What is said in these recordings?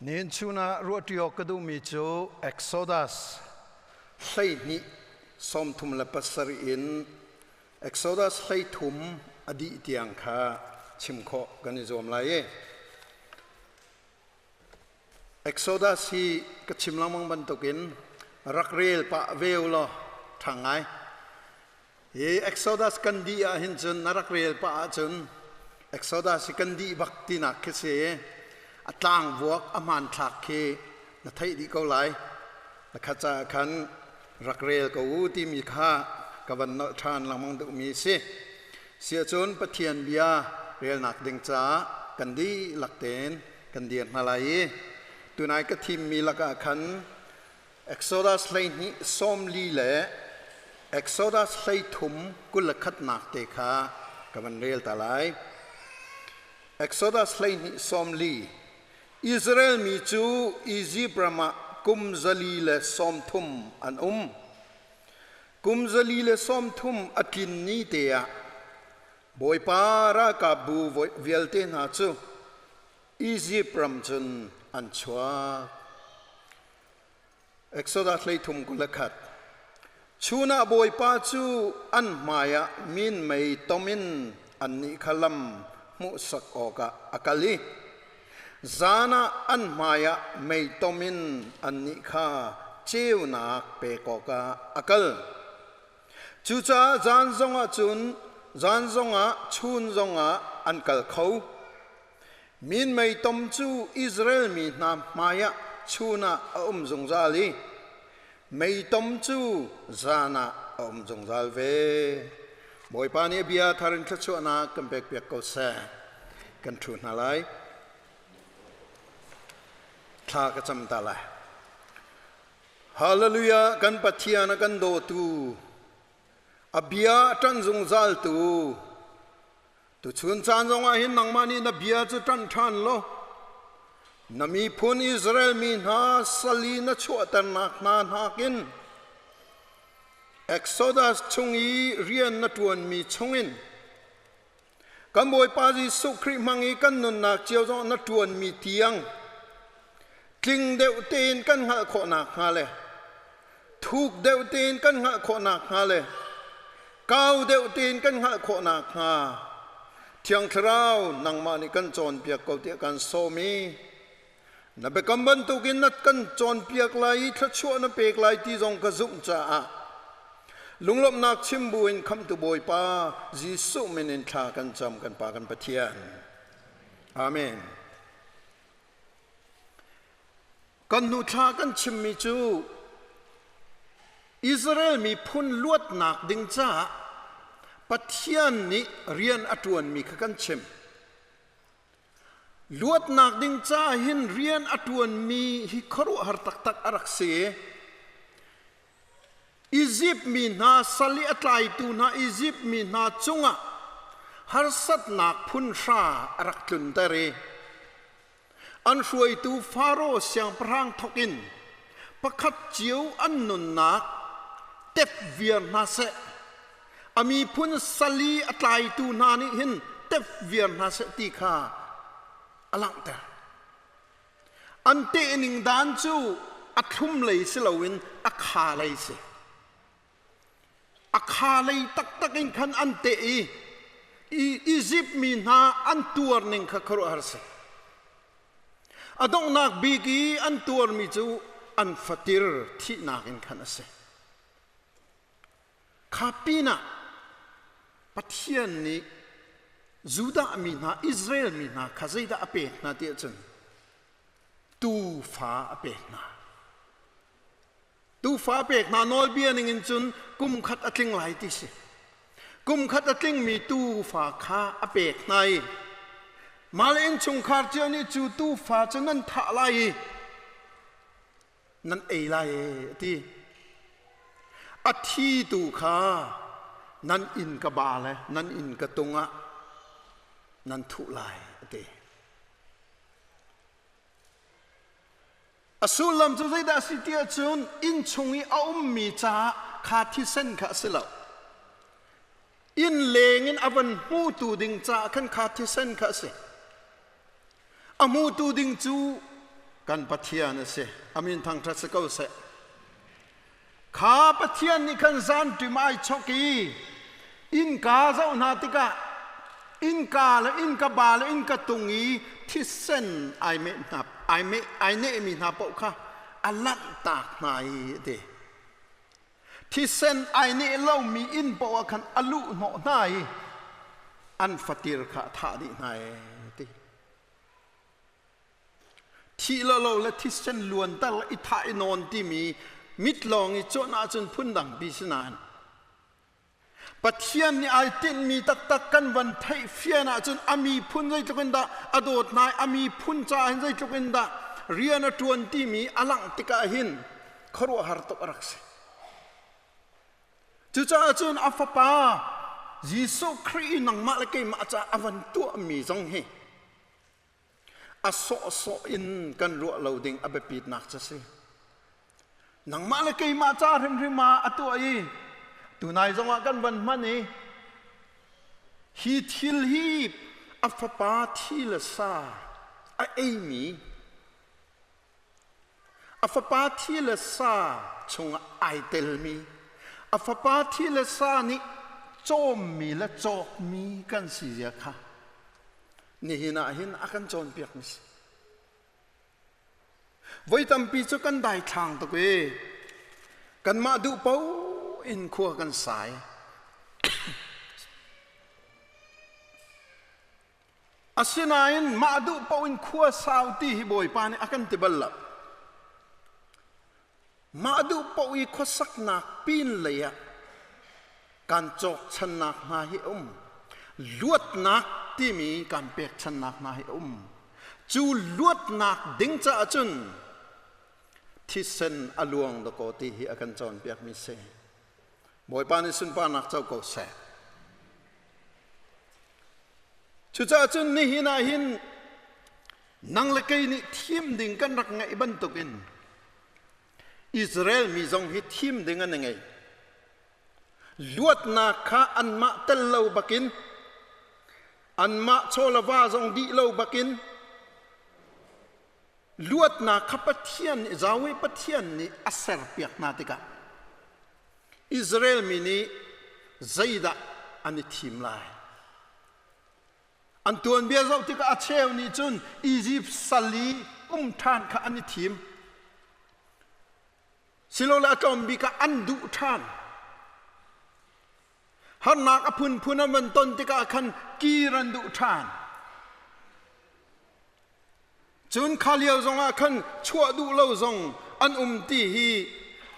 Nihin chun ah ruahṭi awk ka duhmi cu Exodus 12 37 in Exodus 13 a dih tiang kha chim khawh kan i zuam lai i Exodus hi ka chim lengmang bantukin rak rel pah ve u law ṭha ngai. Hi Exodus kan dih ah hin cun na rak rel pah ahcun Exodus hi kan dih bak tinak khi si i a tlangvuak a hmanthlak khi na theih dih ko lai. Na khat caah khan rak rel ko u timi kha ka van nolh ṭhan lengmang duhmi a si. Siahcun Pathian bia relnak ding caah kan dihlak tein kan dir hna lai i tunai ka thimmi lakah khan Exodus 12 sawmli le Exodus 33 21nak te kha ka van rel ta lai. Exodus 12 sawmli Israel mi cu Izipt ram ah kum 130 an um. Kum 130 a tlin ni te ah Bawipa ralkapbu vialte hna cu Izipt ram cun an chuak. Exodus 33 21. Chun ah Bawipa cu an hmaiah minmei tom in annih kha lam hmuhsak awkah a kal i zan ah an hmaiah mei tom in annih kha ceunak pek awkah a kal. Cucaah zan zongah cun zan zongah chun zongah an kal kho. Minmei tom cu Israel mi hna hmaiah chun ah a um zungzal i meitom cu zan ah a um zungzal ve. Bawipa nih a bia thar in thluachuahnak kan pekpiak ko seh. Kan ṭhu hna lai. Thla ka cam ta lai. Hallelujah kan Pathian a kan dawtu a bia a ṭan zungzaltu tuchun caan zongah hin nangmah nih na bia cu ṭan ṭhan law na miphun Israel mi hna sal i na chuahternak hna nakin Exodus chung i rian na ṭuanmi chungin Kan Bawipa Jesuh Khrih hmang i kan nunnak cio zong na ṭuanmi tiang tling deuh tein kan hngalh khawh nakhnga le thuk deuh tein kan hngalh khawh nakhnga le kau deuh tein kan hngalh khawh nakhnga Thiang Thlarau nangmah nih kan cawnpiak ko tiah kan sawm i na biakam bantukin na kan cawnpiak lai i thluachuah na pek lai ti zong ka zumh caah lunglawmhnak chim buin khamhtu Bawipa Jesuh min in thla kan cam kan Pa kan Pathian. Amen. Kan hnu thla kan chimmi cu Israel miphun luatnak ding caah Pathian nih rian a ṭuanmi kha kan chim. Luatnak ding caah hin rian a ṭuanmi hi khuaruahhar taktak a rak si. Izipt mi hna sal i a tlaitu hna Izipt mi hna cungah harsatnak phun hra a rak tlunter i an hruaitu Faro siangpahrang thawk in pakhat cio an nunnak tep viar hna seh. A miphun sal i a tlaitu hna nih hin tep viar hna seh ti kha a langhter. An tehning dan cu a thlum lei si loin a kha lei si. A kha lei taktak in khan an teh i Izipt mi hna an tuar ning kha khuaruahhar si. A donghnak bik i an tuarmi cu an fatir thihnak in khan a si. Kha pinah Pathian nih Judah mi hna, Israel mi hna kha zeidah a pek hna ti ahcun tuufa a pek hna. Tuufa a pek hna nawlbia ningin cun kum khat a tling lai ti si. Kum khat a tlingmi tuufa kha a pek hna i mah le innchungkhar cio nih cu tuufa cu nan thah lai i nan ei lai e a ti. A thi tu kha nan inn ka ba le nan inn ka tung ah nan thuh lai a ti. A sullam cu zeidah a si ti ahcun inn chung i a ummi caah kha thisen kha a si lo. Inn leng in a van hmutu ding caah khan kha thisen kha a si. A hmutu ding cu Kan Pathian a si. A min thangṭhat si ko seh. Kha Pathian nih khan zanṭim ai chok i innka zoh hna tikah innka le innka ba le innka tung i thisen ai meh hna ai meh ai nehmi hna paoh kha a lanhtak hna i a ti. Thisen ai neh lomi inn paoh ah khan a luh hnawh hna i an fatir kha a thah dih hna e ti. Thih lo lo le thisen luanter le i thah i nawn timi mit lawng i cuanh ahcun phundang pi si nain Pathian nih ai tinhmi taktak kan van theih fian ahcun a miphun zeitluk in dah a dawt hna i a miphun caah hin zeitluk in dah rian a ṭuan timi a langh tikah hin khuaruahhar tuk a rak si. Cucaah cun a fapa Jesuh Khrih i nangmah le keimah caah a van tuahmi zong hi a sawhsawh in kan ruah lo ding a biapitnak cu a si. Nangmah le keimah ca hrimhrim ah a tuah i tunai zongah kan van hman i hi thil hi a fapa thi le sa a eimi a fapa thi le sa chungah ai telmi a fapa thi le sa nih cawmmi le cawkmi kan si zia kha nihin ah hin a kan cawnpiakmi si. Voi tampi cu kan daithlang tuk i kanmah duh paoh in khua kan sai. Asinain mah duh paoh in khua sau ti hi Bawipa nih a kan ti bal lo. Mah duh paoh i khuasaknak pin lei ah kan cawkchannak hna hi a um. Luatnak timi kan pekchannak hna hi a um. Cu luatnak ding caah cun thisen a luang dakaw ti hi a kan cawnpiakmi si. Bawipa nih sunparnak co ko seh. Cucaah cun nihin ah hin nang le kei nih thim ding kan rak ngeih bantukin Israel mi zong hi thim ding an i ngei. Luatnak kha anmah tel lo bakin anmah chaw le va zong dih lo bakin luatnak kha Pathian nih Yahweh Pathian nih a serpiak hna tikah Israel mi nih zeidah an i thim lai? An tuanbia zoh tikah a cheu nih cun Izipt sal i um ṭhan kha an i thim. Silole a tlawm bik ah an duh ṭhan. Harnak a phunphun an van ton tikah khan kir an duh ṭhan. Cun kha lio zongah khan chuah duh lo zong an um ti hi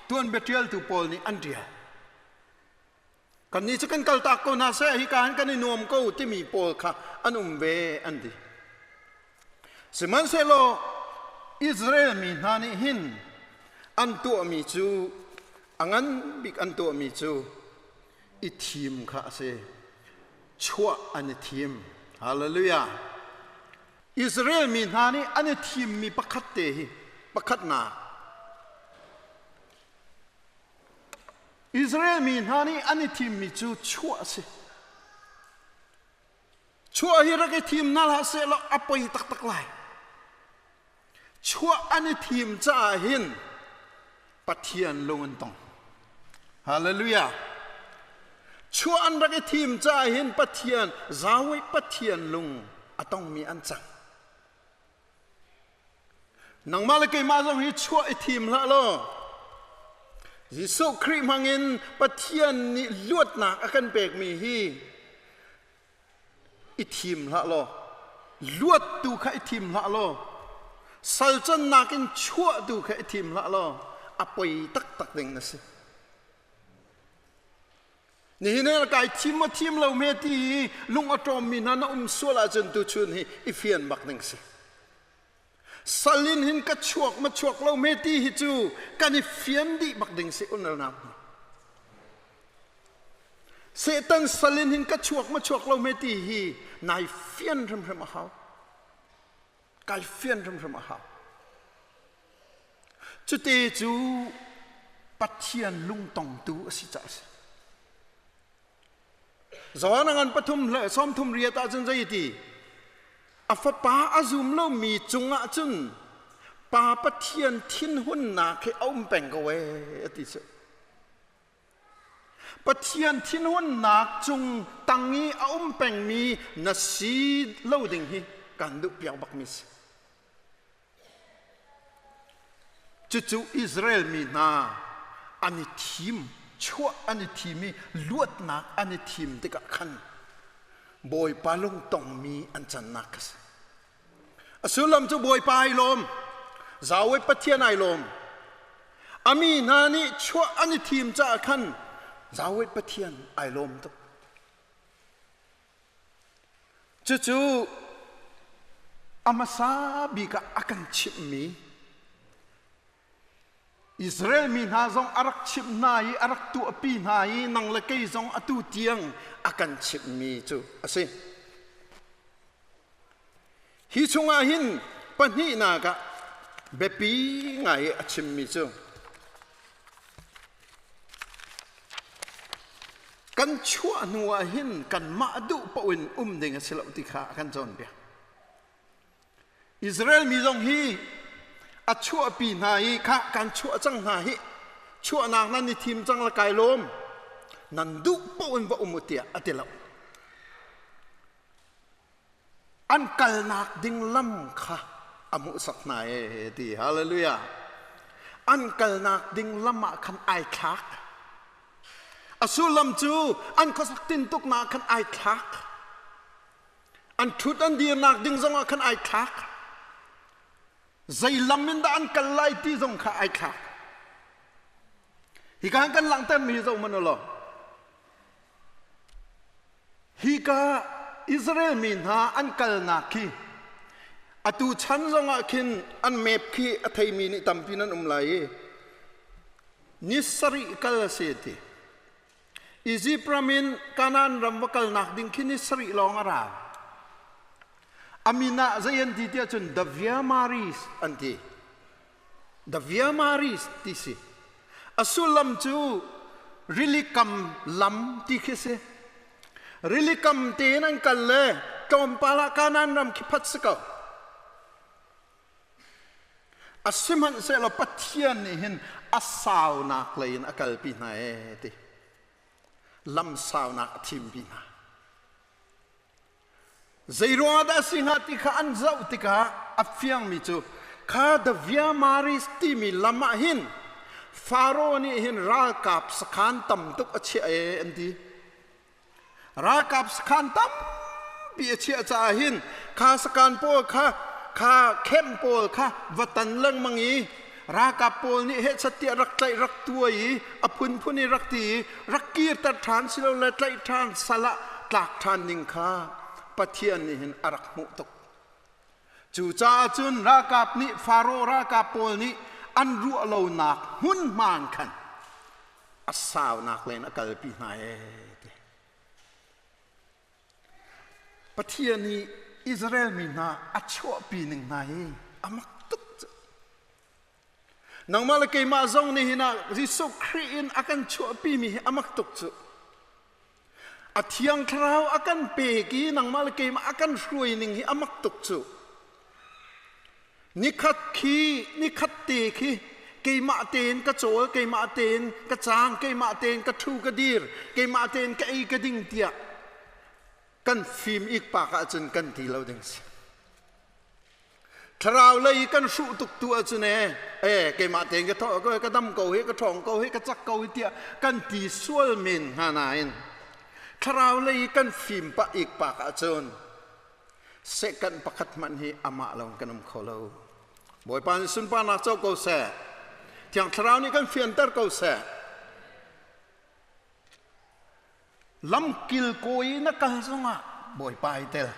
tuanbia ṭialtu pawl nih an ṭial. Kannih cu kan kaltak ko hna seh, hika hin kan i nuam ko timi pawl kha an um ve an ti. Sihmanhsehlaw Israel mi hna nih hin an tuahmi cu a ngan bik an tuahmi cu i thim kha a si. Chuah an i thim. Hallelujah. Israel mi hna nih an i thimmi pakhat te hi pakhatnak Israel mi hna nih an i thimmi cu chuah a si. Chuah hi rak i thim hna hlah sehlaw a poi taktak lai. Chuah an i thim caah hin Pathian lung an tong. Hallelujah. Chuah an rak i thim caah hin Pathian, Yahweh Pathian lung a tongmi an cang. Nangmah le keimah zong hi chuah i thim hlah law Jesuh Khrih hmangin Pathian nih luatnak a kan pekmi hi i thim hlah law luattu kha i thim hlah law salcannak in chuahtu kha i thim hlah law a poi taktak ding na si. Nihin ah kai thim maw thim lo hme ti i lung a ṭawmmi hna na um sual ahcun tuchun hi i fian bak ding si. Sal in hin ka chuak ma chuak lo hme ti hi cu kan i fian dih bak ding si unalnak hna. Satan sal in hin ka chuak ma chuak lo hme ti hi nai fian hrimhrim a hau. Kai fian hrimhrim a hau. Cute cu Pathian lungtongtu a si caah a si. Zawn a ngan pathum le sawmthum riat ahcun zei ti? A fapa a zum lomi cungah cun Pa Pathian thinhunnak hi a um peng ko ee a ti cu. Pathian thinhunnak cung tang i a um pengmi na si lo ding hi kan duh piak bakmi si. Cucu Israel mi hna an i thim, chuah an i thim i luatnak an i thim tikah khan Bawipa lungtongmi an cannak kha si. A sullam cu Bawipa ai lawm, Zawe Pathian ai lawm. A mi hna nih chuah an i thim caah khan Zawe Pathian ai lawm tuk. Cucu a hmasa bik ah a kan chimhmi Israel mi hna zong a rak chimh hna i a rak tuahpi hna i nang le kei zong atu tiang a kan chimhmi cu a si. Hi chungah hin pahnihnak ah biapi ngai i a chimmi cu kan chuah hnu ah hin kanmah duh paoh in um ding a si lo ti kha a kan cawnpiak. Israel mi zong hi a chuahpi hna i kha kan chuah cang hna hi chuahnak nan i thim cang la kai lawm nan duh paoh in va um u tiah a ti lo. An kalnak ding lam kha a hmuhsak hna e ti hallelujah. An kalnak ding lam ah khan ai thlak. A sullam cu an khuasak tintuknak khan ai thlak. An ṭhut an dirnak ding zongah khan ai thlak. Zei lam in dah an kal lai ti zong kha ai thlak. Hika kan langhtermi hi zoh hmanh u law. Hika Israel mi hna an kalnak khi atu chan zongah khin an map khi a theimi nih tampi nan um lai i ni sarih kal a si ti. Izipt ram in Kanaan ram va kalnak ding khi ni sarih lawng a ra. A min ah zei an ti tiah cun the Via Maris an ti. The Via Maris ti si. A sullam cu rili kam lam ti khi si. Rili kam tein an kal le tlawmpal ah Kanaan ram khi phat si ko. A sihmanhsehlaw Pathian nih hin a saunak lei in a kalpi hna ee ti. Lam saunak a thimpi hna. Zei ruangah dah a si hnga ti kha an zoh tikah a fiangmi cu kha the Via Maris timi lam ah hin Faro nih hin ralkap sakhan tam tuk a chiah ee an ti. Ralkap sakhan tampi a chiah caah hin kha sakhan pawl kha kha camp pawl kha va tan lengmang i ralkap pawl nih hehchat tiah rak tlaih rak tuai i a phunphun i rak ti i rak kirter ṭhan silole tlaih ṭhan sal ah tlak ṭhan ding kha Pathian nih hin a rak hmuh tuk. Cucaah cun ralkap nih Faro ralkap pawl nih an ruah lonak hmunhma khan a saunak len a kalpi hna ee ti. Pathian nih Israel mi hna a chuahpi ning hna hi a mak tuk cu. Nangmah le keimah zong nih hin ah Jesuh Khrih in a kan chuahpi mi hi a mak tuk cu. A thiang thlarau a kan pek i nangmah le keimah a kan hruai ning hi a mak tuk cu. Nikhat khi nikhat te khi keimah tein ka cawl, keimah tein ka caang, keimah tein ka ṭhu ka dir, keimah tein ka ei ka ding tiah kan fim ikpak ahcun kan ti lo ding si. Thlarau lei kan hruh tuk tu ahcun ee, ee keimah tein ka tho ka dam ko hi, ka ṭhawng ko hi, ka cak ko hi tiah kan ti sual men hnga nain thlarau lei kan fim pah ikpak ahcun second pakhat hmanh hi amah lawng kan um kho lo. Bawipa nih sunparnak co ko seh. Thiang Thlarau nih kan fianter ko seh. Lam kilkawi na kal zongah Bawipa ai tel.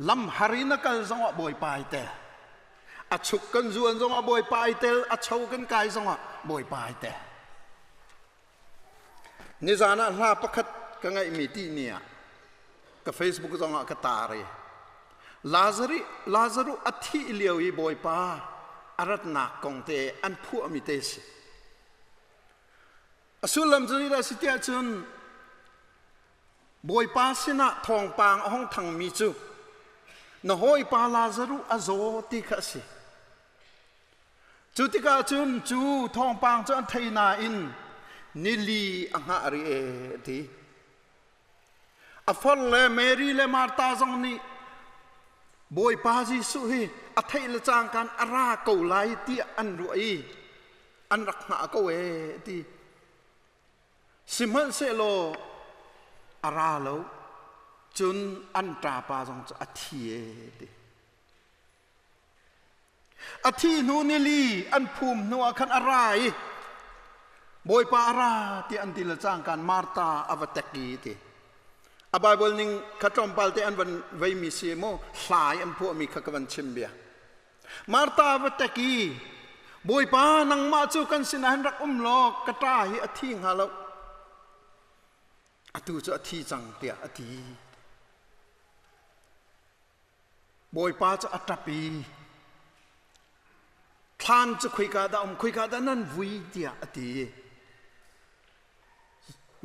Lam har i na kal zongah Bawipa ai tel. A chuk kan zuan zongah Bawipa ai tel, a cho kan kai zongah Bawipa ai tel. Nizan ah hla pakhat ka ngaihmi ti ni ah ka Facebook zongah ka tar i Lazarus Lazarus a thih lio i Bawipa a ratnak kong te an phuahmi te si. A sullam cu zeidah a si tiah cun Bawipa sinah thawngpang a hung thangmi cu na hawipa Lazarus a zaw ti kha a si. Cu tikah cun cu thawngpang cu an thei nain nili a hngah rih e a ti. A far le Mary le Martha zong nih Bawipa Jesuh hi a theih le cangkan a ra ko lai tiah an ruah i an rak hngah ko e a ti. Sihmanhsehlaw a ra lo, cun an ṭapa zong cu a thi e ti. A thi hnu nili an phum hnu ah khan a ra i Bawipa a ra tiah an ti le cangkan Martha a va tek i ti. A Bible ning kha tlawmpal te an van veimi si mu hlai an phuahmi kha ka van chim bia. Martha a va tek i Bawipa nangmah cu kan sinah hin rak um law ka ṭa hi a thi hnga lo. Atu cu a thi cang tiah a ti. Bawipa cu a ṭap i thlan cu khoika dah um khoika dah nan vui tiah a ti.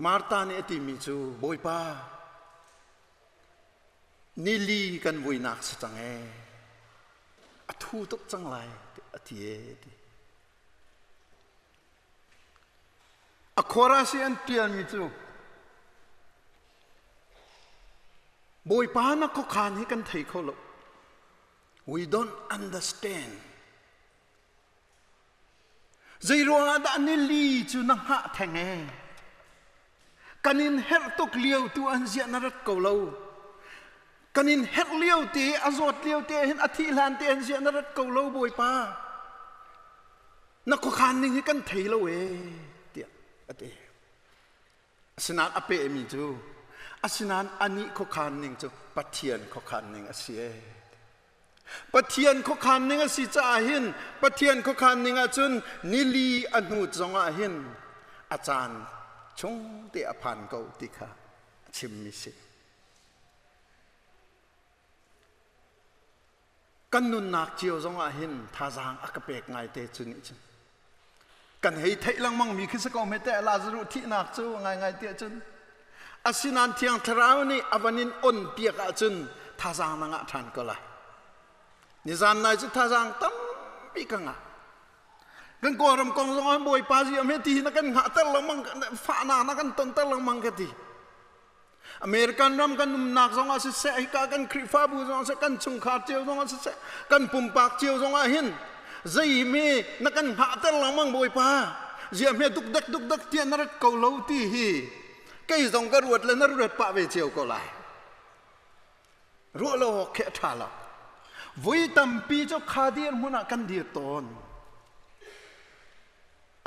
Martha nih a timi cu Bawipa nili kan vuinak si cang ee a thu tuk cang lai a ti ee ti. A khuarasi an ṭialmi cu Bawipa na khuakhan hi kan thei kho lo. We don't understand. Zei ruangah dah nili cu na hngah theng ee? Kan in herh tuk lio tu an ziah na rat ko lo. Kan in herh lio te, a zawt lio te hin a thih hlan te an ziah na rat ko lo Bawipa. Na khuakhan ning hi kan thei lo ee tiah a ti. Asinain a pehmi cu asinain anih khuakhan ning cu Pathian khuakhan ning a si ee. Pathian khuakhan ning a si caah hin Pathian khuakhan ning ahcun nili a hnu zongah hin a caan chung te a phan ko ti kha a chimmi si. Kan nunnak cio zongah hin thazaang a ka pek ngaite cu nih cun kan hei theih lengmang mi khi si ko hme teh Lazarus thihnak cu ngaingai tiah cun asinain Thiang Thlarau nih a van in on piak ahcun thazaang na ngah ṭhan ko lai. Nizan nai cu thazaang tampi ka ngah. Kan Kawlram kong zong ah Bawipa zi am he ti hi na kan hngahter lengmang fahnak na kan tonter lengmang ka ti. American ram kan umnak zongah siseh, hika kan Khrihfabu zongah siseh, kan chungkhar cio zongah siseh, kan pumpak cio zongah hin zei mi na kan hngahter lengmang Bawipa ziah hme dukdek dukdek tiah na rat ko lo ti hi kei zong ka ruat le na ruat pah ve cio ko lai. Ruah lo awk khi a ṭha lo. Vui tampi cu kha dir hmun ah kan dir tawn.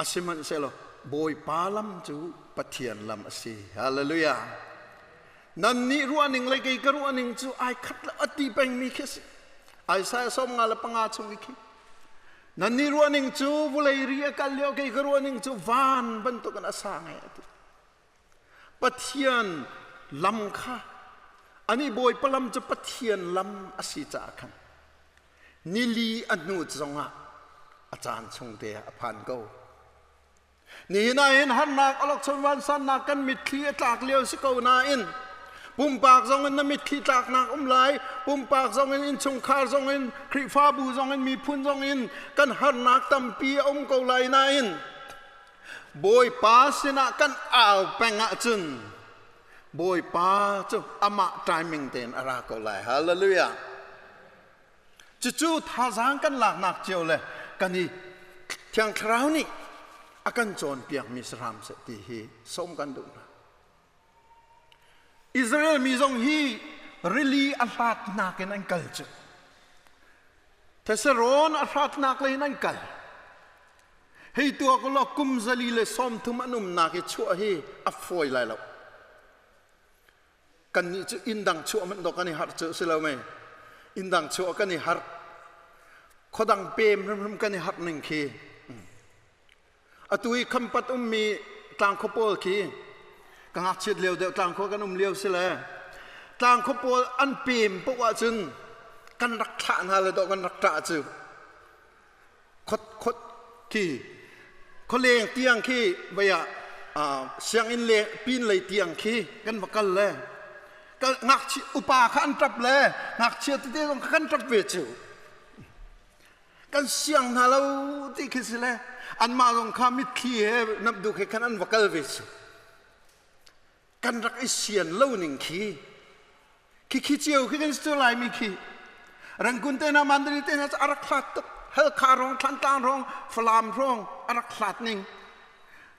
Asihmanhsehlaw Bawipa lam cu Pathian lam a si. Hallelujah. Nannih ruahning le kei ka ruahning cu ai khat lo a ti pengmi khi a si. Isaiah 55 chung i khi. Nannih ruahning cu vulei ri a kal lio kei ka ruahning cu van bantukin a sang e a ti. Pathian lam kha ani Bawipa lam cu Pathian lam a si caah khan nili a hnu zongah a caan chung te ah a phan ko. Nihin ah hin harnak awlokchon vansannak kan mitthli a tlak lio si ko nain pumpak zong in na mitthli tlaknak um lai pumpak zong in innchungkhar zong in Khrihfabu zong in miphun zong in kan harnak tampi a um ko lai nain Bawipa sinah kan au peng ahcun Bawipa cu amah timing tein a ra ko lai. Hallelujah. Cucu thazaang kan laknak cio le kan i Thiang Thlarau nih a kan cawnpiakmi si hram seh ti hi sawm kan duh hna. Israel mi zong hi rili a hlatnak in an kal cu. Theserawn a hlatnak lei in an kal. Hei tuak law kum 130 an umnak i chuah hi a fawi lai lo. Kannih cu inn dang chuah hmanh dawh kan i harh cu si lo mei. Inn dang chuah kan i harh. Khuadang pem hrimhrim kan i harh ning khi. Atu i khampat ummi tlangkhua pawl khi ka ngakchiat lio deuh tlangkhua kan um lio si le tlangkhua pawl an pem paoh ahcun kan rak thlah hna le dawh kan rak ṭah cu. Khot khot khi khualeng tiang khi vei ah sianginn le pin lei tiang khi kan va kal le ngakchia upa kha an ṭap le ngakchia tete zong kha kan ṭap ve cu. Kan siang hna lo ti khi si le anmah zong kha mitthli he namduk he khan an va kal ve si. Kan rak i sian lo ning khi khi khi cio khi kan si Laimi khi Rangoon te hna Mandalay te hna cu a rak hlat tuk. Halkha rong Thlantlang rong Falam rong a rak hlat ning.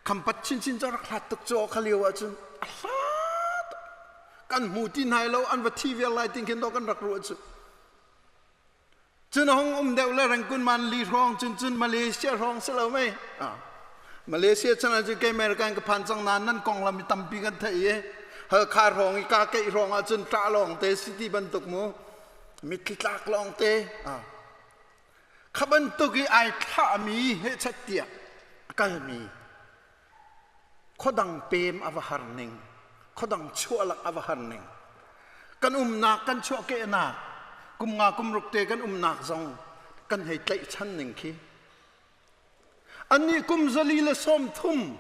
Khampat chinchin cu a rak hlat tuk cu kha lio ahcun a hlat kan hmu ti hna lo an va thi vial lai tin khin dawh kan rak ruah cu. Cun a hung um deuh le Rangoon Manli hrawng cun cun Malaysia hrawng si lo mei. Malaysia chan ah cun kei American ka phan cang nain nan konglam i tampi kan theih i Halkha hrawng i ka keih hrawng ah cun ṭah lawng te city bantuk mu mitthli tlak lawng te kha bantuk i ai thlahmi hechet tiah a kalmi Khuadang pem a va har ning, khuadang chuahlak a va har ning. Kan umnak, kan chuahkehnak, kum nga kum ruk te kan umnak zong kan hei tlaihchan ning khi. Annih kum 130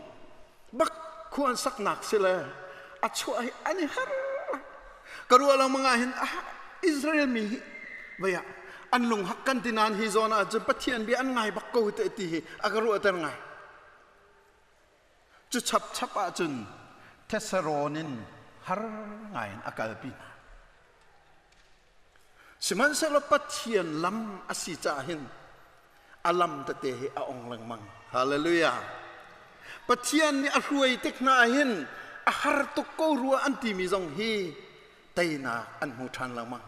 bak khua an saknak si le a chuah hi an i har. Ka ruah lengmang ah hin ah, Israel mi hi vei ah an lunghak kan ti nain hi zawn ah cun Pathian bia an ngai bak ko te ti hi a ka ruahter ngai. Cu chapchap ahcun Thesarawn in har ngaiin a kalpi hna. Sihmanhsehlaw Pathian lam a si caah hin a lam tete hi a ong lengmang. Hallelujah. Pathian nih a hruai tik hna ah hin a har tuk ko rua an timi zong hi teinak an hmu ṭhan lengmang.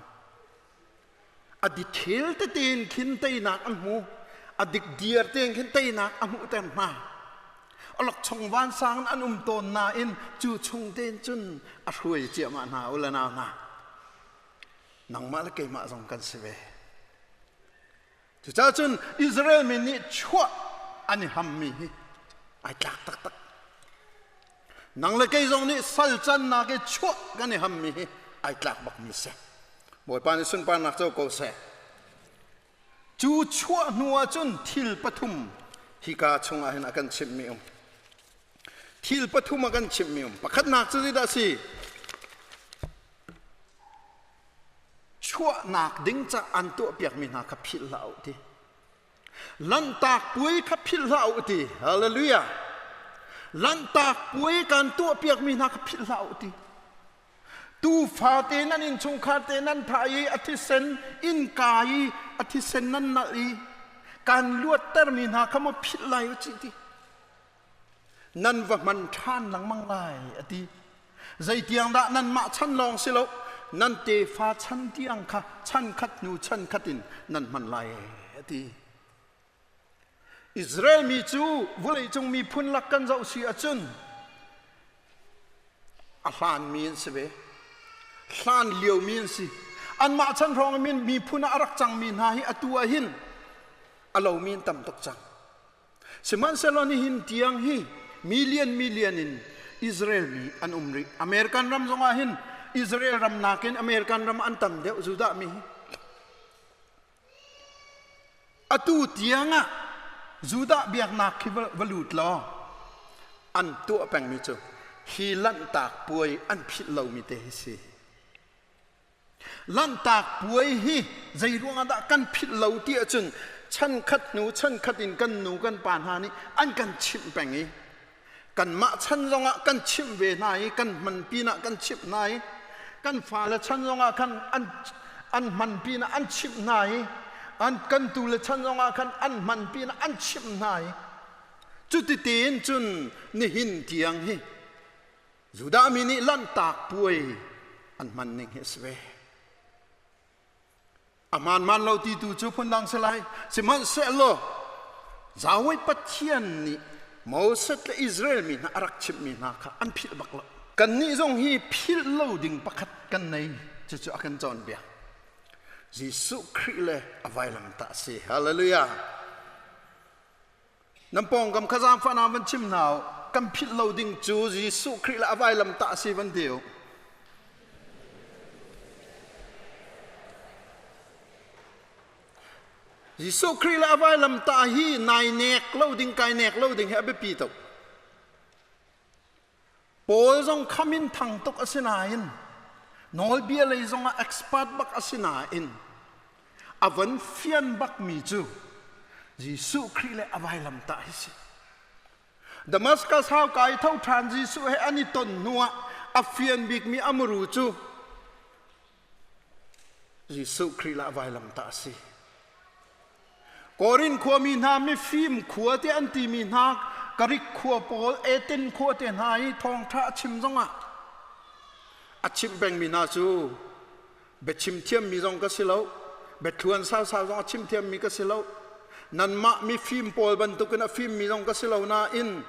A dithil tete in khin teinak an hmu. A dikdiar tein khin teinak a hmuhter hna. Awlokchong vansang in an um tawn nain cu chung tein cun a hruai ciahmah hna u le nau hna. Nangmah le keimah zong kan si ve. Cucaah cun Israel mi nih chuah an i hammi hi ai tlak taktak. Nang le kei zong nih sal cannak i chuah kan i hammi hi ai tlak bakmi si. Bawipa nih sunparnak co ko seh. Cu chuah hnu ahcun thil pathum hika chungah hin a kan chimhmi um. Thil pathum a kan chimhmi um. Pakhatnak cu zeidah a si? Chuahnak ding ca an tuahpiakmi hna kha philh hlah u ti. Lanhtak puai kha philh hlah u ti. Hallelujah. Lanhtak puai kan tuahpiakmi hna kha philh hlah u ti. Tuufa te nan innchungkhar te nan thah i a thisen innka i a thisen nan nalh i kan luattermi hna kha maw philh lai u cih ti. Nan va hman ṭhan lengmang lai a ti. Zeitiang dah nanmah chan lawng si lo nan tefa chan tiang kha chan khat hnu chan khat in nan hman lai a ti. Israel mi cu vawleicung miphun lak kan zoh si ahcun a hlanmi an si ve. Hlan liomi an si. Anmah chan hrawng i miphun ah a rak cangmi hna hi atu ah hin a lomi an tam tuk cang. Sihmanhsehlaw nihin tiang hi million million in Israel mi an um rih. American ram zongah hin Israel ram nakin American ram an tam deuh Judah mi hi. Atu tiang ah Judah biaknak khi va lut law an tuah pengmi cu hi lanhtak puai an philh lomi te hi si. Lanhtak puai hi zei ruangah dah kan philh lo ti ahcun chan khat hnu chan khat in kan nu kan pa hna nih an kan chimh peng i kanmah chan zongah kan chimh ve hna i kan hman pinah kan chimh hna i kan fale chan zongah khan an an hman pinah an chimh hna i an kan tule chan zongah khan an hman pinah an chimh hna i cuti tein cun nihin tiang hi Judah mi nih lanhtak puai an hman ning hi a si ve. A hmaanhmaan lo ti tu cu phundang si lai. Sihmanhsehlaw Yahweh Pathian nih Moses le Israel mi hna a rak chimhmi hna kha an philh bak lo. Kannih zong hi philh lo ding pakhat kan nei. Cucu a kan cawnpiak. Jesuh Khrih le a vailamtah a si. Hallelujah. Nan pawngkam kha zaangfahnak van chim hna u. Kan philh lo ding cu Jesuh Khrih le a vailamtah a si van ti u. Jesuh Khrih le a vailamtah hi nai nek lo ding kai nek lo ding hi a biapi tuk. Paul zong khamin thang tuk a si nain nawlbia lei zongah expert bak a si nain a van fian bakmi cu. Jesuh Khrih le a vailamtah hi si. Damascus hauka i tho ṭhan Jesuh he an i ton hnuah a fian bikmi a muru cu Jesuh Khrih le a vailamtah a si. Korin khuami hna mifim khua te an timi hna Karik khua pawl Aten khua te hna i thawngṭha a chim zongah a chimh pengmi hna cu biachim thiammi zong ka si lo, biathluan sausau zong a chim thiammi ka si lo, nanmah mifim pawl bantukin a fimmi zong ka si lo nain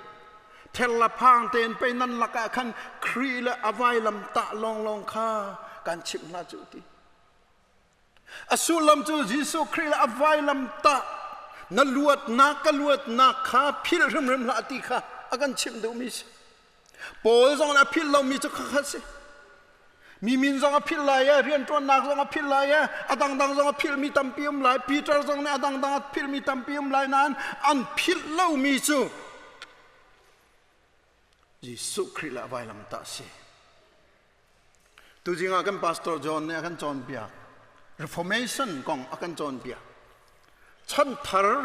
thella phang tein pei nan lakah khan Khrih le a vailam tah lawnglawng kha kan chimh hna cu ti. A sullam cu Jesuh Khrih le a vailam tah na luatnak ka luatnak kha philh hrimhrim hlah ti kha a kan chimh duhmi si. Paul zong nih a philh lomi cu khakha si. Mi min zong a philh lai i rianṭuannak zong a philh lai i a dangdang zong a philhmi tampi um lai. Peter zong nih a dangdang a philhmi tampi um lai nain an philh lomi cu Jesuh Khrih le a vailamtah a si. Tuzing ah kan Pastor John nih a kan cawnpiak. Reformation kong a kan cawnpiak. Chanthar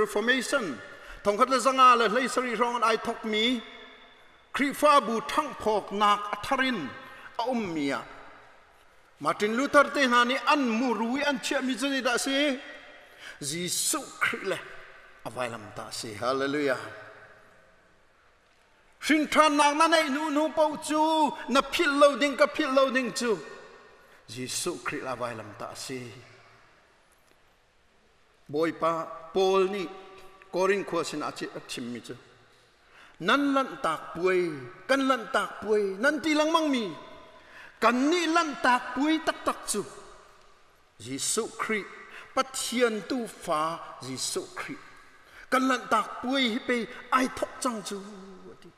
Reformation 1937 hrawng in ai thawkmi Khrihfabu ṭhanghphawknak a thar in a ummi ah Martin Luther te hna nih an muru i an chiahmi cu zeidah a si? Jesuh Khrih le a vailamtah a si. Hallelujah. Hrinṭhannak na neih hnu hnu paoh cu na philh lo ding ka philh lo ding cu Jesuh Khrih la vailamtah a si. Bawipa Paul nih Korin khua sinah a chimmi cu nan lanhtak puai kan lanhtak puai nan ti lengmang mi kannih lanhtak puai taktak cu Jesuh Khrih Pathian tuufa Jesuh Khrih kan lanhtak puai hi pei ai thok cang cu a ti.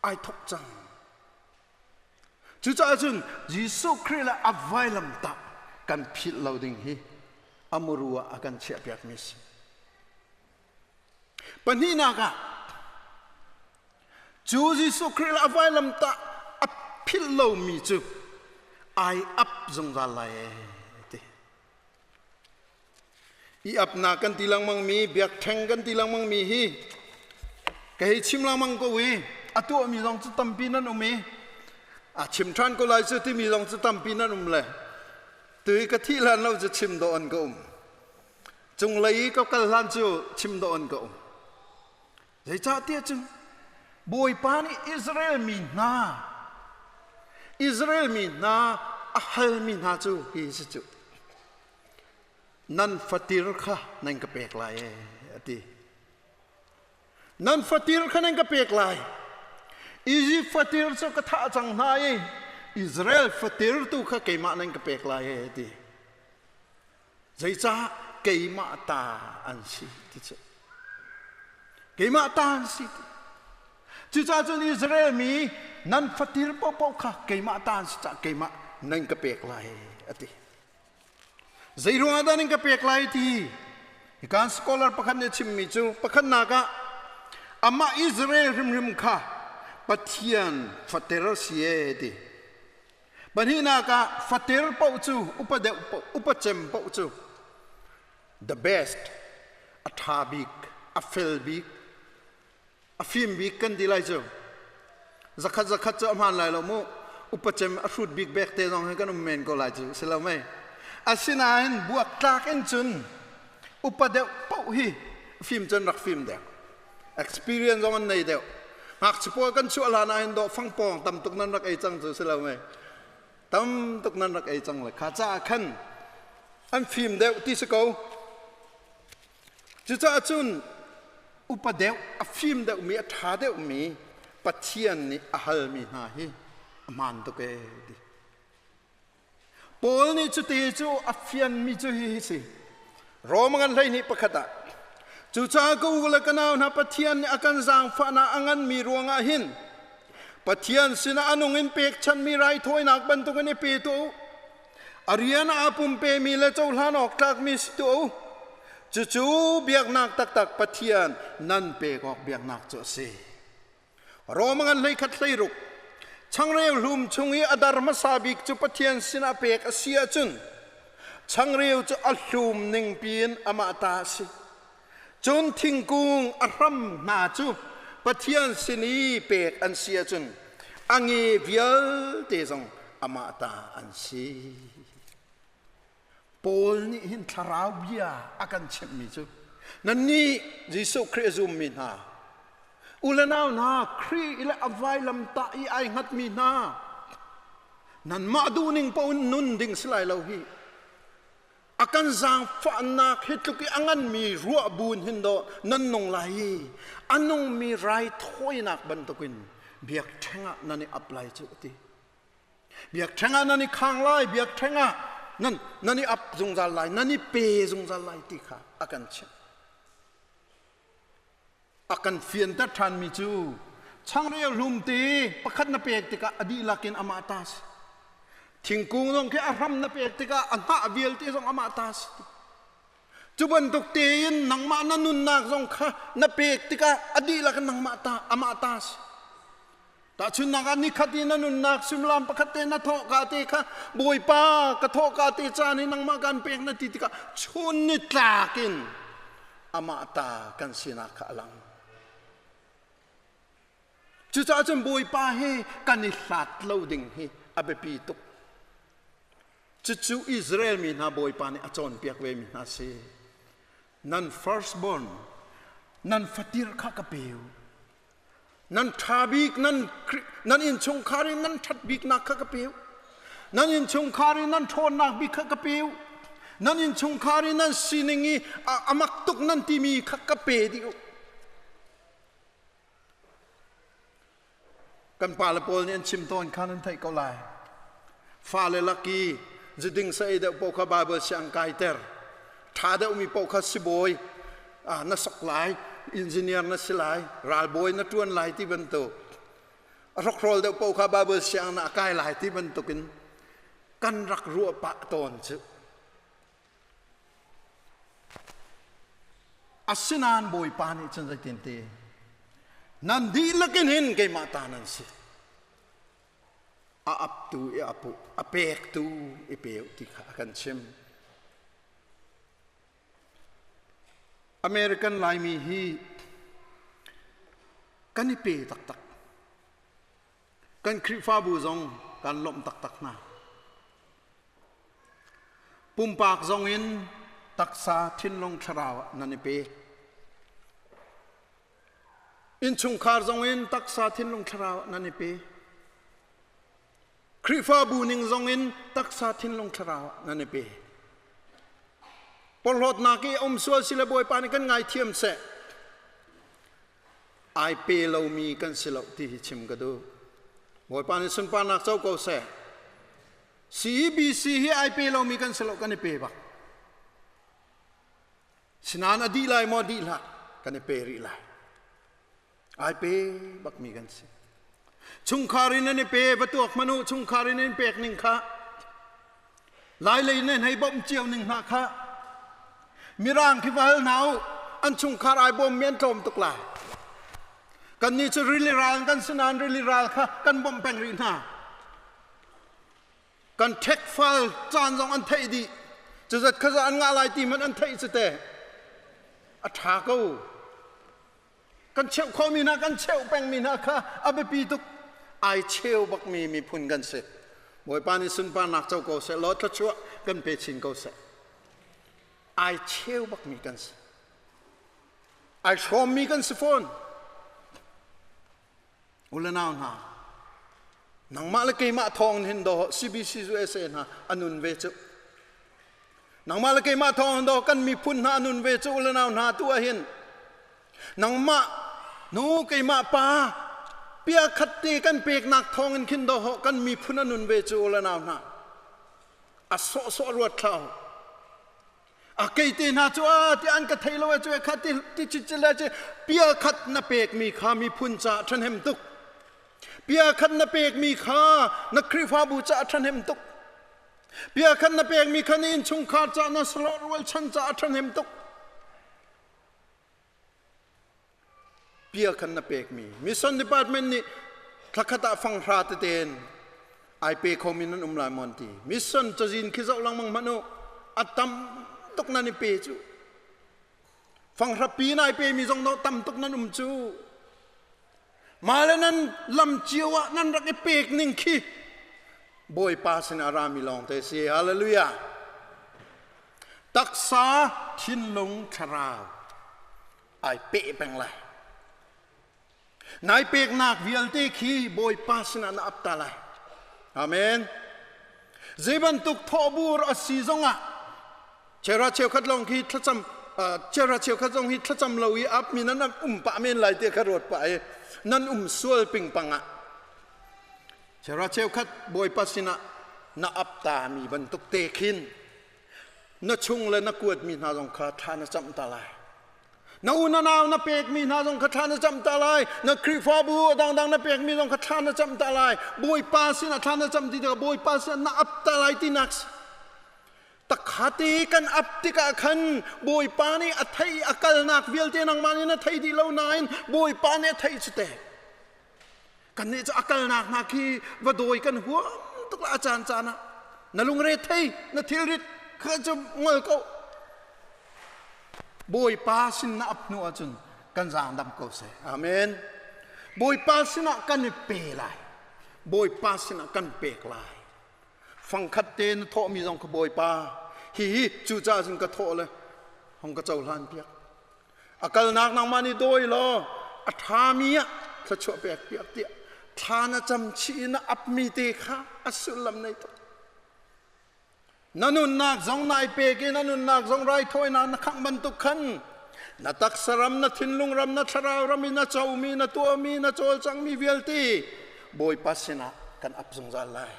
Ai thok cang. Cucaah cun Jesuh Khrih le a vailamtah kan philh lo ding hi a muru ah a kan chiahpiakmi a si. Pahnihnak ah cu Jesuh Khrih le a vailamtah a philh lomi cu ai ap zungzal lai ee ti. I apnak kan ti lengmang mi, biakṭheng kan ti lengmang mi hi ka hei chim lengmang ko i a tuahmi zong cu tampi nan um i a chim ṭhan ko lai cu timi zong cu tampi nan um le tu i ka thih hlan lo cu chim dawh an ka um. Cunglei i ka kal hlan cu chim dawh an ka um. Zeicahtiah cun Bawipa nih Israel mi hna Israel mi hna a halmi hna cu hi si cu nan fatir kha nan ka pek lai ee a ti. Nan fatir kha nan ka pek lai. Izipt fatir cu ka thah cang hna i Israel fatir tu kha keimah nan ka pek lai ee a ti. Zeicah keimah ta an si ti cu. Keimah ta an si ti. Cucaah cun Israel mi nan fatir paohpaoh kha keimah ta an si caah keimah nan ka pek lai a ti. Zei ruangah dah nan ka pek lai ti? Hikan scholar pakhat nih a chimmi cu pakhatnak ah amah Israel hrimhrim kha Pathian fater a si ee ti. Pahnihnak ah fater paoh cu upa deuh upa cem paoh cu the best, a ṭha bik, a fel bik, a fim bik kan ti lai cu. Zakhat zakhat cu a hmaan lai lo mu. Upa cem a hrut bik bek te zong hi kan um men ko lai cu si lo mei. Asinain buaktlak in cun upa deuh paoh hi fim cun rak fim deuh. Experience zong an nei deuh. Ngakchia pawl kan chuah hlan ah hin dawh fangpawng tam tuk nan rak ei cang cu si lo mei. Tam tuk nan rak ei cang le kha caah khan an fim deuh ti si ko. Cucaah cun upa deuh, a fim deuhmi, a ṭha deuhmi Pathian nih a halmi hna hi a hmaan tuk ee ti. Paul nih cuti cu a fianmi cu hihi si. Rom ngan 21 ah cucaah ka u le ka nau hna Pathian nih a kan zaangfahnak a nganmi ruangah hin Pathian sinah a nung in pekchanhmi raithawinak bantukin i pe tuah u. A rian ah aa pumpemi le cohlan awk tlakmi si tuah u. Cucu biaknak taktak Pathian nan pek awk biaknak cu a si. Rom ngan 31 16 changreu hlum chung i a dar hmasa bik cu Pathian sinah pek a si ahcun. Changreu cu a hlum ning piin amah ta a si. Cun thingkung a hram hna cu Pathian sin i pek an si ahcun a nge vialte zong amah ta an si. Paul nih hin thlarau bia a kan chimhmi cu nannih Jesuh Khrih a zummi hna u le nau hna Khrih le a vailamtah i ai hngatmi hna nanmah duhning paoh in nun ding si lai lo hi. A kan zaangfahnak hi tluk i a nganmi ruah buin hin dawh nan nung lai i a nungmi raithawinak bantukin biakṭheng ah nan i ap lai cu a ti. Biakṭheng ah nan i khang lai, biakṭheng ah nan, nan i ap zungzal lai, nan i pe zungzal lai ti kha a kan chimh. A kan fianter ṭhanmi cu changreu hlum te pakhat na pek tikah a dihlak in amah ta si. Thingkung zong khi a hram na pek tikah a hnah vialte zong amah ta si. Cu bantuk tein nangmah na nunnak zong kha na pek tikah a dihlak in nangmah ta amah ta si. Tahchunhnak ah nikhat i na nunnak suimilam pakhat te na thawhka te kha Bawipa ka thawhka te caan hi nangmah kan pek na ti tikah chun ni tlak in amah ta kan sinak kha a lang. Cucaah cun Bawipa he kan i hlat lo ding hi a biapi tuk. Cucu Israel mi hna Bawipa nih a cawnpiak ve mi hna si. Nan firstborn, nan fatir kha ka pe u. Nan ṭha bik nan nan innchungkhar in nan ṭhat biknak kha ka pe u. Nan innchungkhar in nan ṭhawnnak bik kha ka pe u. Nan innchungkhar in nan sining i a mak tuk nan timi kha ka pe dih u. Kan pale pawl nih an chim tawn kha nan theih ko lai. Fale laki zuding sa ei deuh paoh kha Bible siang kaiter. Ṭha deuhmi paoh kha sibawi na sok lai, engineer na si lai, ralbawi na ṭuan lai ti bantuk. A hrokhrawl deuh paoh kha Bible siang na kai lai ti bantukin kan rak ruah pah tawn cu. Asinain Bawipa nih cun zeitin ti? Nan dihlak in hin keimah ta nan si. A aptu i apu, a pektu i pe ti kha a kan chim. American Laimi hi kan i pe taktak. Kan Khrihfabu zong kan lawmh taktak hna. Pumpak zong in taksa thinlung thlarau ah nan i pe. Innchungkhar zong in taksa thinlung thlarau ah nan i pe. Khrihfabu ning zong in taksa thinlung thlarau ah nan i pe. Porhlawtnak i um sual si le Bawipa nih kan ngaithiam seh. Ai pe lomi kan si lo ti hi chim ka duh. Bawipa nih sunparnak co ko seh. CEBC hi ai pe lomi kan si lo kan i pe bak. Sinain a dih lai maw dih hlah kan i pe rih lai. Ai pe bakmi kan si. Chungkhar in an i pe va tuak hmanh u chungkhar in an pek ning kha Lai lei nan hei bawmh cio ning hna kha Mirang khi va hal hna u an chungkhar ai bawmmi an tlawm tuk lai. Kannih cu rili ral kan si nain rili ral kha kan bawmh peng rih hna. Kan ṭhek fal caan zong an theih dih. Cuzat khaza an ngah lai ti hmanh an theih cu te. A ṭha ko. Kan cheuh khawhmi hna kan cheuh pengmi hna kha a biapi tuk. Ai cheu bakmi miphun kan si. Bawipa nih sunparnak co ko seh law thluachuah kan pe chin ko seh. Ai cheu bakmi kan si. Ai hrawmmi kan si fawn. U le nau hna, nangmah le keimah thawng hin daw CBC USA hna a nun ve cu. Nangmah le keimah thawng hin daw kan miphun hna a nun ve cu u le nau hna tu ah hin nangmah nu keimah pa pia khat te kan peknak thawng in khin daw kan miphun a nun ve cu u le nau hna. A sawhsawh ruat thlau. A kei te hna cu a ti an ka thei lo e cu e kha ti ti chi le chi pia khat na pekmi kha miphun ca ṭhahnem tuk. Pia khat na pekmi kha na Khrihfabu ca ṭhahnem tuk. Pia khat na pekmi kha na innchungkhar ca na salawh rualchan ca ṭhahnem tuk. Pia khan na pekmi mission department nih thlakhat ah fanghra tete in ai pe khomi nan um lai maw an ti. Mission cazin khi zoh lengmang hmanh u. A tam tuk nan i pe cu. Fanghrapi nai pe mi zong tam tuk nan um cu. Mah le nan lam cio ah nan rak i pek ning khi Bawipa sin a rami lawng te si. Hallelujah. Taksa, thinlung, thlarau ai peh peng lai. Nai peknak vialte khi Bawipa sinah na ap ta lai. Amen. Zei bantuk thawhbur a si zongah chera cheukhat lawng khi thlacam chera cheukhat zong hi thlacam lo i ap mi nan um pah men lai ti kha ruat pah i nan um sual pingpang ah chera cheukhat Bawipa sinah na ap ta mi bantuk te khin na chung le na kuat mi hna zong kha thla na camh ta lai. Na u na nau na pekmi hna zong kha thla na camh ta lai. Na Khrihfabu a dangdang na pekmi zong kha thla na camh ta lai. Bawipa sinah thla na cam ti tikah Bawipa sinah na ap ta lai tinak takhate kan ap tikah khan Bawipa nih a theih a kalnak vialte nangmah nih na thei dih lo nain Bawipa nih a theih cu te. Kannih cu a kalnak hna khi va dawi kan huam tuk la a caan caan ah na lungre thei na thilrit kha cu ngol ko. Bawipa sin na ap hnu ahcun kan zaang dam ko seh. Amen. Bawipa sinah kan i pe lai. Bawipa sinah kan pek lai. Fangkhat te na thawhmi zong kha Bawipa hihi cucaah cun ka thawh le hong ka cohlan piak. A kalnak nangmah nih dawi law a ṭhami ah thluachuah pek piak tiah thla na cam chih i na apmi te kha a sullam nei tuk. Na nunnak zong nai pek i na nunnak zong raithawinak na khangh bantuk khan na taksa ram, na thinlung ram, na thlarau ram i na comi, na tuahmi, na cawlcangmi vialte Bawipa sinah kan ap zungzal lai.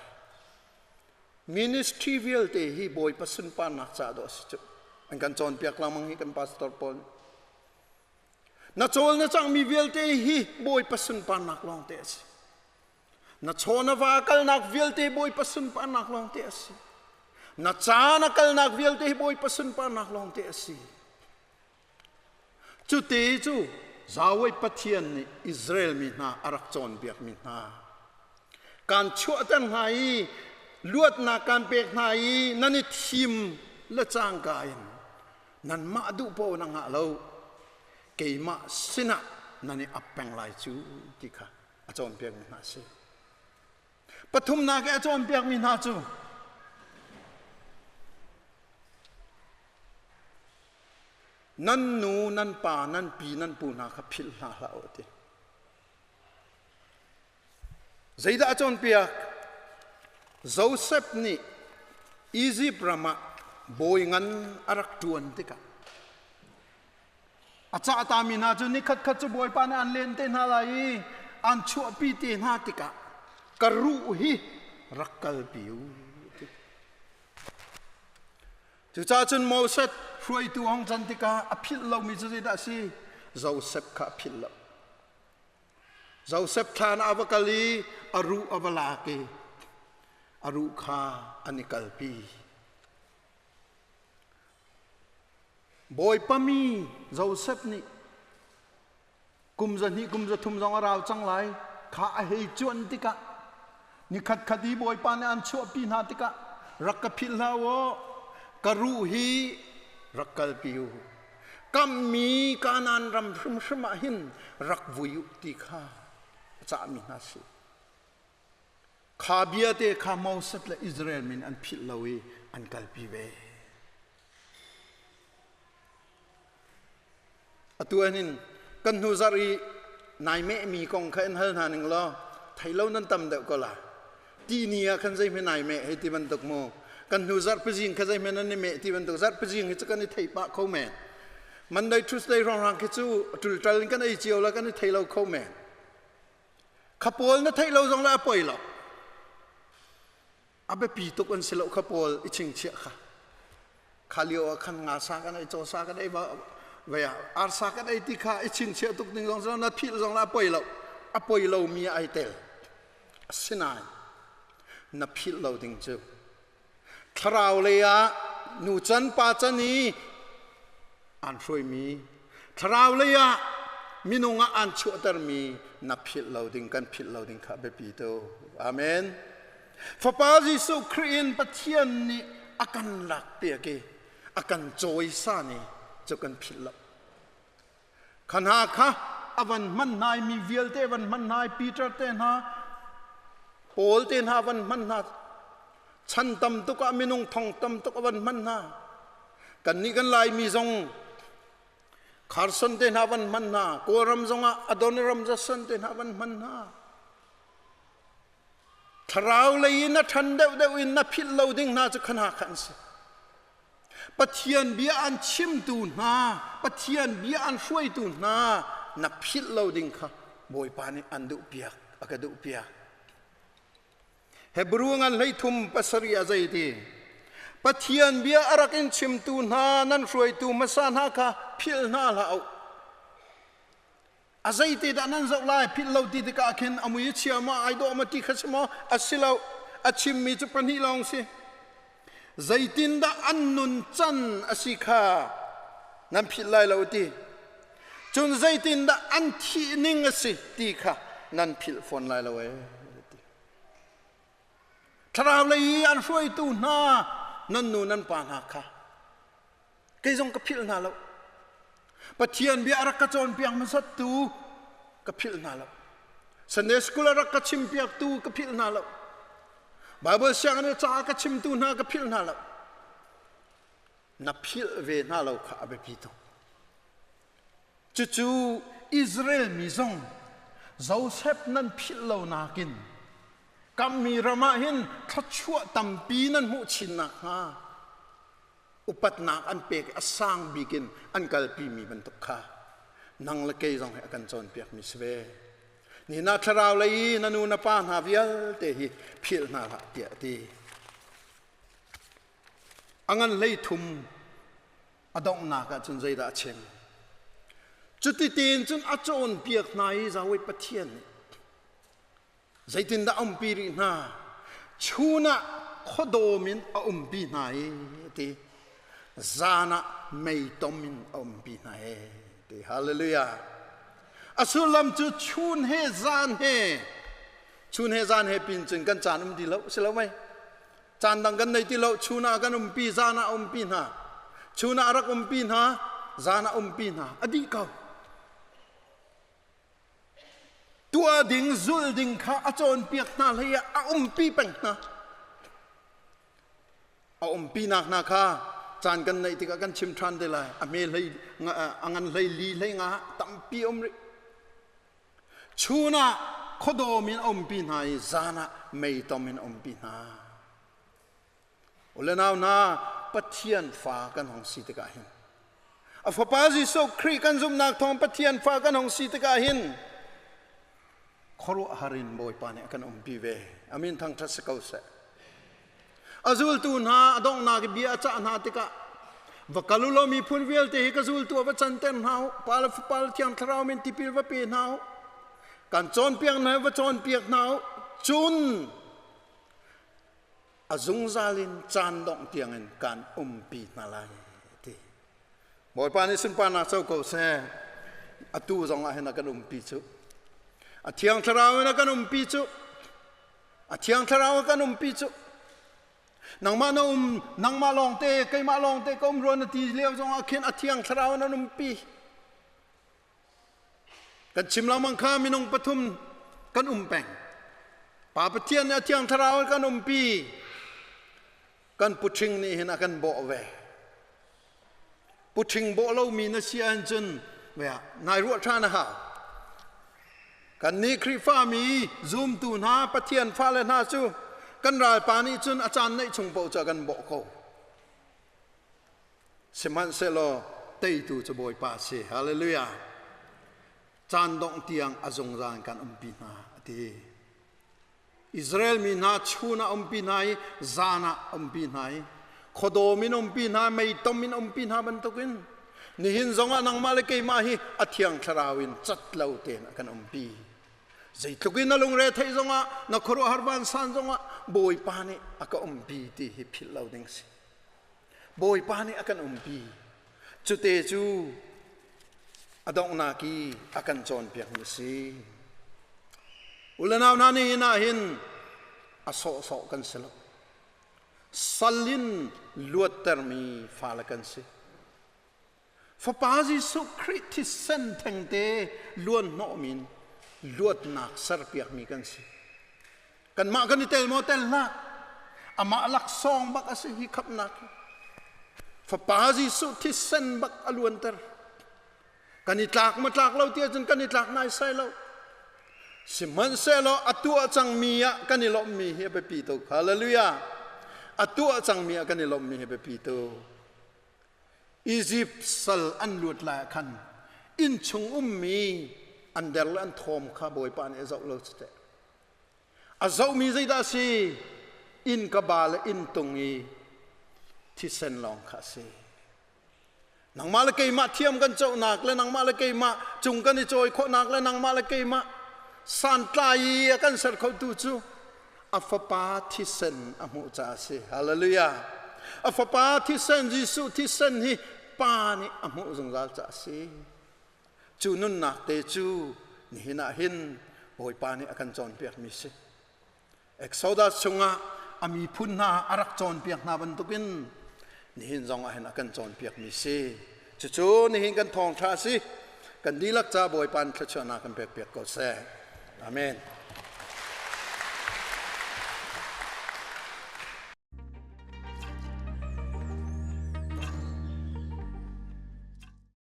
Ministry vialte hi Bawipa sunparnak ca dawh a si cu. An kan cawnpiak lengmang hi kan pastor pawl nih. Na cawl na cangmi vialte hi Bawipa sunparnak lawngte a si. Na chaw na va kalnak vialte Bawipa sunparnak lawngte a si. Na ca na kalnak vialte hi Bawipa sunparnak lawngte a si. Cute cu Yahweh Pathian nih Israel mi hna a rak cawnpiakmi hna. Kaan chuahter hna i luatnak kaan pek hna i nan i thim le cangka in nanmah duh paoh na ngah lo. Keimah sinah nan i ap peng lai cu ti kha a cawnpiakmi hna a si. Pathumnak i a cawnpiakmi hna cu Nan nu, nan pa, nan pi, nan pu hna kha philh hna hlah u ti. Zeidah a cawnpiak? Joseph nih Izipt ram ah bawi ngan a rak ṭuan tikah a cahtami hna cu nikhat khat cu Bawipa nih an len te hna lai i an chuahpi te hna tikah ka ruh hi rak kalpi u ti. Cucaah cun Moses hruaitu hong can tikah a philh lomi cu zeidah a si? Joseph kha a philh lo. Joseph thlan ah a va kal i a ruh a va lak i a ruh kha an i kalpi. Bawipa mi Joseph nih kum zahnih kum zathum zong a rau cang lai kha a hei cuan tikah nikhat khat i Bawipa nih an chuahpi hna tikah rak ka philh hlah u ka ruh hi rak kalpi u kammi Kanaan ram hrimhrim ah hin rak vui u ti kha a cahmi hna si. Kha bia te kha Moses le Israel min an philh lo i an kalpi ve. Atu ahhin kan hnu zarh i nai mehmi kong kha in hal hna ning law thei lo nan tam deuh ko la. Ti ni ah khan zeihme nai meh hei ti bantuk mu. Kan hnu zarh pazing kha zeihme nan i meh ti bantuk zarh pazing hi cu kan i thei pah kho men. Monday Tuesday hrawnghrang khi cu ṭulṭal in kan ei cio la kan i thei lo kho men. Kha pawl na theih lo zong le a poi lo. A biapi tuk an si lo kha pawl i chingchiah kha. Kha lio ah khan nga sa kan ei, caw sa kan ei, vei ah arsa kan ei ti kha i chingchiah tuk ding zong na philh zong la a poi lo. A poi lomi ai tel. Asinain na philh lo ding cu thlarau lei ah nu can pa can i an hruaimi thlarau lei ah minung ah an chuahtermi na philh lo ding kan philh lo ding kha biapi tu amen fapa Jesuh Khrih in Pathian nih a kan lak piak i a kan cawisan i cu kan philh lo. Kha hna kha a van hman hna i mi vialte van hman hna i Peter te hna, Paul te hna van hman hna. Chan tam tuk ah minung thong tam tuk a van hman hna. Kannih kan Laimi zong Carson te hna van hman hna, Kawlram zongah Adoniram Judson te hna van hman hna. Thlarau lei in a ṭhan deuhdeuh in na philh lo ding hna cu khana kha an si. Pathian bia an chimtu hna, Pathian bia an hruaitu hna na philh lo ding kha Bawipa nih an duhpiak, a ka duhpiak. Hebru ngan 33 pasarih ah zei ti? Pathian bia a rak in chimtu hna nan hruaitu hmasa hna kha philh hna hlah u. A zeite dah nan zoh lai philh lo ti tikah khin a mui a chia maw ai dawh maw ti kha si maw? A si lo. A chimmi cu pahnih lawng si. Zeitindah an nun can a si kha nan philh lai lo ti. Cun zeitindah an thih ning a si ti kha nan philh fawn lai lo ee. Thlarau lei i an hruaitu hna nan nu nan pa hna kha kei zong ka philh hna lo. Pathian bia a rak ka cawnpiak hmasattu ka philh hna lo. Sunday school a rak ka chimpiaktu ka philh hna lo. Bible sianginn ca ka chimtu hna ka philh hna lo. Na philh ve hna lo kha a biapi tuk. Cucu Israel mi zong Joseph nan philh lo nakin kammi ram ah hin thluachuah tampi nan hmuh chin nakhnga upatnak an pek a sang bik in an kalpimi bantuk kha nang le kei zong hi a kan cawnpiakmi si ve. Ni na thlarau lei i na nu na pa hna vialte hi philh hna hlah tiah a ti. A ngan 33 a donghnak ah cun zeidah a chim? Cuti tein cun a cawnpiak hna i Yahweh Pathian nih Zeitindah a umpi rih hna? Chun ah khuadawm in a umpi hna i ti. Zan ah meitom in a umpi hna e ti. Hallelujah. A sullam cu chun he zan he chun he zan he pin cun kan caan um ti lo si lo mei? Caan dang kan nei ti lo. Chun ah kan umpi, zan ah umpi hna. Chun ah rak umpi hna, zan ah umpi hna. A dih ko. Tuah ding zulh ding kha a cawnpiak hna hlei ah a umpi peng hna. A umpinak hna kha caan kan neih tikah kan chim ṭhan te lai. A hme hlei a ngan hlei li hlei nga tampi um rih. Chun ah khuadawm in a umpi hna i zan ah meitom in a umpi hna. U le nau hna, Pathian fa kan hong si tikah hin a fapa Jesuh Khrih kan zumhnak thawng Pathian fa kan hong si tikah hin khuaruahhar in Bawipa nih a kan umpi ve. Amin thangṭhat si ko seh. A zultu hna a donghnak i bia a cah hna tikah va kal u law miphun vialte hi ka zultu ah va canter hna u, Pa le Fapa le Thiang Thlarau min tipil va pe hna u, kan cawnpiak hna va cawnpiak hna u, cun a zungzal in caan dongh tiangin kaan umpi hna lai ti. Bawipa nih sunparnak co ko seh. Atu zong ah hin a kan umpi cu. A Thiang Thlarau in a kan umpi cu. A Thiang Thlarau a kan umpi cu. Nangmah na um, nangmah lawngte, keimah lawngte ka um rua na ti lio zong ah khin a Thiang Thlarau in an umpi. Kan chim lengmang kha minung pathum kan um peng. Pa Pathian nih a Thiang Thlarau kan umpi. Kan puṭhing nih hin a kan bawh ve. Puṭhing bawh lomi na si ahcun nai ruah ṭhan a hau. Kannih Khrihfami zumtu hna Pathian fale hna cu kan ralpa nih cun a caan neih chung paoh cu a kan bawh ko. Sihmanhsehlaw teitu cu Bawipa a si. Hallelujah. Caan dongh tiang a zungzal in kan umpi hna a ti. Israel mi hna chun ah umpi hna i zan ah umpi hna i khuadawm in umpi hna meitom in umpi hna bantukin nihin zongah nangmah le keimah hi a thiang thlarau in cat lo tein a kan umpi. Zeitluk in na lungre theih zongah na khuaruahhar vansan zongah Bawipa nih a ka umpi ti hi philh lo ding si. Bawipa nih a kan umpi. Cute cu a donghnak i a kan cawnpiakmi a si. U le nau hna nihin ah hin a sawhsawh kan si lo. Sal in luattermi fale kan si. Fapa Jesuh Khrih thisen thengte luan hnawhmi in luatnak serpiakmi kan si. Kanmah kan i tel maw tel hlah. Amah laksawng bak a si hi khamhnak hi. Fapa Jesuh thisen bak a luanter. Kan i tlak ma tlak lo ti ahcun kan i tlak naisai lo. Sihmanhsehlaw a tuah cangmi ah kan i lawmhmi hi a biapi tuk. Hallelujah. A tuah cangmi ah kan i lawmhmi hi a biapi tuk. Izipt sal an luat lai ah khan innchung ummi an der le an thawm kha Bawipa nih a zoh lo cu teh. A zohmi zeidah a si? Inn ka ba le inn tung i thisen lawng kha a si. Nangmah le keimah thiam kan conak le nangmah le keimah cung kan i cawi khawhnak le nangmah le keimah santlai i a kan ser khotu cu a fapa thisen a hmuh caah a si. Hallelujah. A fapa thisen Jesuh thisen hi pa nih a hmuh zungzal caah a si. Cu nunnak te cu nihin ah hin Bawipa nih a kan cawnpiakmi si. Exodus chungah a miphun hna a rak cawnpiak hna bantukin nihin zong ah hin a kan cawnpiakmi si. Cucu nihin kan thawngṭha a si. Kan dihlak ca Bawipa nih thluachuahnak kan pekpiak ko seh. Amen.